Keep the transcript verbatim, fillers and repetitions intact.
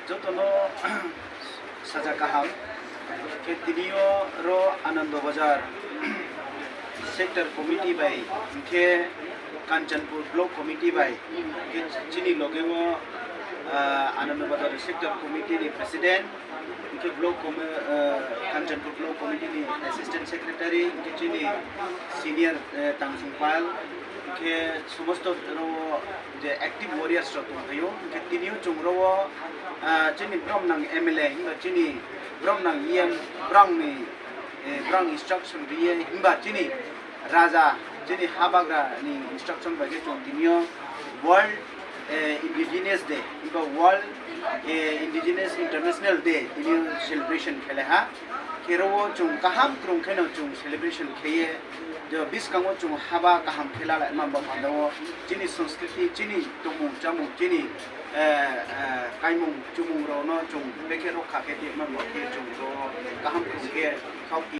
Jotono saja kaham. Khe tini o ro Anando Bazar Sector Committee bai, hwnkhe Kanchanpur Block Committee bai, hwnkhe chini loge o, ah, Anando Bazar Sector Committee ni President, hwnkhe Block Commi-, ah, Kanchanpur Block Committee ni Assistant Secretary, hwnkhe chini Senior, eh, Tangsung Pal, hwnkhe somosto ro je active warriors rok tong phaio, hwnkhe tini o chwng ro o, ah, chini borok nang M L A hwnba chini borok nang E M, borok ni, eh, borok instruction riye hwnba chini raja, chini habagra ni instruction bai khe chwng tini o World, eh, Indigenous Day hwnba World, eh, Indigenous International Day tini o celebration khe lai ha. Khe ro o chwng kaham kwrwng khe no chwng celebration khe ye, je bwskango chwng haba kaham khe la lai ma ba panda o chini sanskriti, chini tongmung chamung, chini, eh, eh, kaimung chumung rok no chwng bekhe rokha khe tei ma ba khe chwng ro kaham kwrwng khe khao.